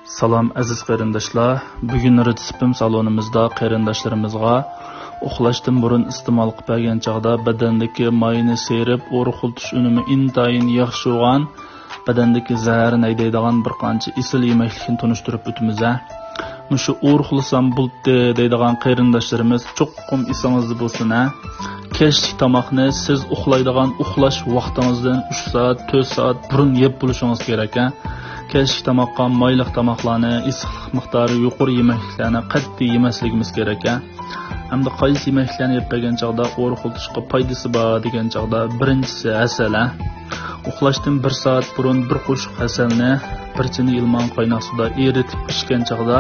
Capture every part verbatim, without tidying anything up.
سالام ئەزىز قېرىنداشلار، بۈگۈن رېتسېپىم سالونىمىزدا قېرىنداشلىرىمىزغا ئۇخلاشتىن بۇرۇن ئىستېمال قىلىپ بەرگەن چاغدا بەدەندىكى ماينى سىيرىپ، ئورۇقلىتىش ئۈنۈمى ئىنتايىن ياخشى بولغان، بەدەندىكى زەھەرنى ھەيدەيدىغان بىر قانچە ئېسىل يېمەكلىكنى تونۇشتۇرۇپ ئۆتىمىز ھە. مۇشۇ ئورۇقلىسام بولدى دەيدىغان قېرىنداشلىرىمىز چوققۇم ئېسىڭىزدە بولسۇن ھە. كەچلىك تاماقنى سىز ئۇخلايدىغان ئۇخلاش ۋاقتىڭىزدىن ئۈچ سائەت، تۆت سائەت بۇرۇن يەپ بولۇشىڭىز كېرەك ھە. كەچلىك تاماققا مايلىق تاماقلارنى، ئېسىقلىق مىقدارى يۇقىرى يېمەكلىكلەرنى قەتئىي يېمەسلىكىمىز كېرەك ھە. ھەمدە قايسى يېمەكلىكلەرنى يەپ بەرگەن چاغدا ئورۇقلىتىشقا پايدىسى بار دېگەن چاغدا، بىرىنچىسى ھەسەل ھە. ئۇخلاشتىن بىر سائەت بۇرۇن بىر قوشۇق ھەسەلنى بىر چىنە ئىلمان قايناق سۇدا ئېرىتىپ ئىچكەن چاغدا،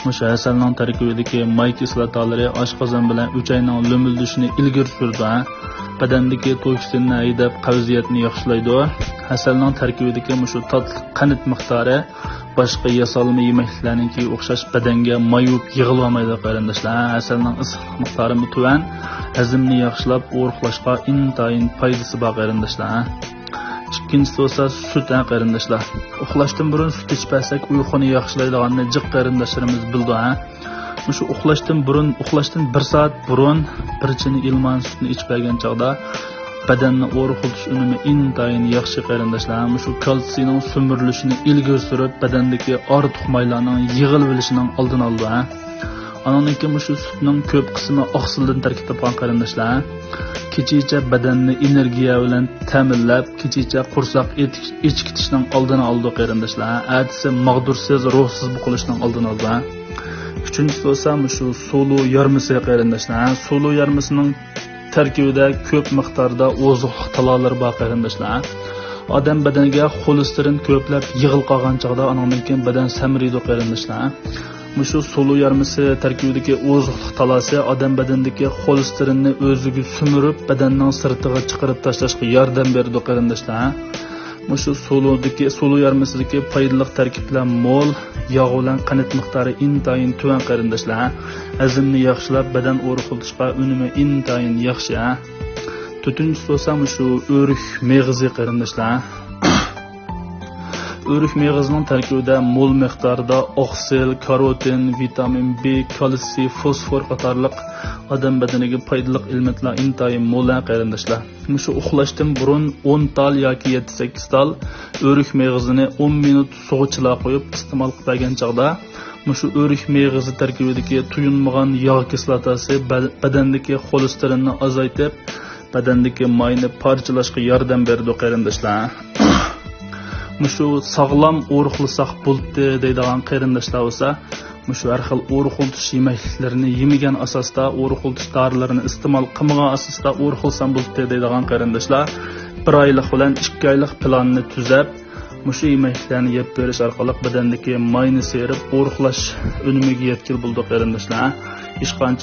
مۇشۇ ھەسەلنىڭ تەركىبىدىكى ماي كىسلاتالىرى ئاشقازان بىلەن ئۈچەينىڭ لۆمۈلدىشىنى ئىلگىرى سۈرىدۇ ھە. بەدەندىكى توكسىننى ھەيدەپ، قەۋزىيەتنى ياخشىلايدۇ. ھەسەلنىڭ تەركىبىدىكى مۇشۇ تاتلىق قەنت مىقدارى باشقا ياسالما يېمەكلىكلەرنىڭكىگە ئوخشاش بەدەنگە ماي بولۇپ يىغىلىۋالمايدۇ قېرىنداشلار. ھەسەلنىڭ ئىسسىقلىق مىقدارىمۇ تۆۋەن، ھەزىمنى ياخشىلاپ ئورۇقلاشقا ئىنتايىن پايدىسى بار قېرىنداشلار. ئىككىنچىسى بولسا سۈت ھە قېرىنداشلار. ئۇخلاشتىن بۇرۇن سۈت ئىچىپ بەرسەك ئۇيقۇنى ياخشىلايدىغاننى جىق قېرىنداشلىرىمىز بىلىدۇ ھە. مۇشۇ ئۇخلاشتىن بۇرۇن، ئۇخلاشتىن بىر سائەت بۇرۇن بىر چىنە ئىلمان سۈتنى ئىچىپ بەرگەن چاغدا بەدەننى ئورۇقلىتىش ئۈنۈمى ئىنتايىن ياخشى قېرىنداشلار. مۇشۇ كالتسىينىڭ سۈمۈرۈلۈشىنى ئىلگىرى سۈرۈپ، بەدەندىكى ئارتۇق مايلارنىڭ يىغىلىۋېلىشىنىڭ ئالدىنى ئالىدۇ ھە. ئانىڭدىن كېيىن مۇشۇ سۈتنىڭ كۆپ قىسمى ئاقسىلدىن تەركىب تاپقان قېرىنداشلار ھە. كېچىچە بەدەننى ئېنېرگىيە بىلەن تەمىنلەپ، كېچىچە قورساق ئېتىك-، ئېچىكىتىشنىڭ ئالدىنى ئالىدۇ قېرىنداشلار ھە. ئەتىسى ماغدۇرسىز، روھسىز بولۇشنىڭ ئالدىنى ئالىدۇ ھە. ئۈچىنچىسى بولسا مۇشۇ سولۇ يارمىسى قېرىنداشلار ھە. سولۇ يارمىسىنىڭ تەركىبىدە كۆپ مىقداردا ئوزۇقلۇق تالالىرى بار قېرىنداشلار. ئادەم بەدەنگە خولېستېرىن كۆپلەپ يىغىلىپ قالغان چاغدا ئانىڭدىن كېيىن بەدەن سەمرىيدۇ قېرىنداشلار. مۇشۇ سولۇ يارمىسى تەركىبىدىكى ئوزۇقلۇق تالاسى ئادەم بەدەندىكى خولېستېرىننى ئۆزىگە سۈمۈرۈپ، بەدەننىڭ سىرتىغا چىقىرىپ تاشلاشقا ياردەم بېرىدۇ قېرىنداشلار. مۇشۇ سولۇدىكى، سولۇ يارمىسىدىكى پايدىلىق تەركىبلەر مول، ياغ بىلەن قەنت مىقدارى ئىنتايىن تۆۋەن قېرىنداشلار. ھەزىمنى ياخشىلاپ، بەدەن ئورۇقلىتىشقا ئۈنۈمى ئىنتايىن ياخشى. تۆتىنچىسى بولسا مۇشۇ ئۆرۈك مېغىزى قېرىنداشلار. ئۆرۈك مېغىزىنىڭ تەركىبىدە مول مىقداردا ئوكسال، كاروتىن، ۋىتامىن بى، كالتسىي، فوسفور قاتارلىق ئادەم بەدىنىگە پايدىلىق ئېلېمېنتلار ئىنتايىن مول ھە قېرىنداشلار. مۇشۇ ئۇخلاشتىن بۇرۇن ئون تال ياكى يەتتە سەككىز تال ئۆرۈك مېغىزىنى ئون مىنۇت سۇغا چىلاپ قويۇپ ئىستېمال قىلىپ بەرگەن چاغدا، مۇشۇ ئۆرۈك مېغىزى تەركىبىدىكى تويۇنمىغان ياغ كىسلاتاسى بە-، بەدەندىكى خولېستېرىننى ئازايتىپ، بەدەندىكى ماينى پارچىلاشقا ياردەم بېرىدۇ قېرىنداشلار. مۇشۇ ساغلام ئورۇقلىساق بولدى دەيدىغان قېرىنداشلار بولسا، مۇشۇ ھەر خىل ئورۇقلىتىش يېمەكلىكلىرىنى يېمىگەن ئاساستا، ئورۇقلىتىش دارىلىرىنى ئىستېمال قىلمىغان ئاساستا ئورۇقلىسام بولدى دەيدىغان قېرىنداشلار بىر ئايلىق بىلەن ئىككى ئايلىق پىلاننى تۈزەپ، مۇشۇ يېمەكلىكلەرنى يەپ بېرىش ئارقىلىق بەدەندىكى ماينى سىيرىپ، ئورۇقلاش ئۈنۈمىگە يەتكىلى بولىدۇ قېرىنداشلار. ھېچقانچە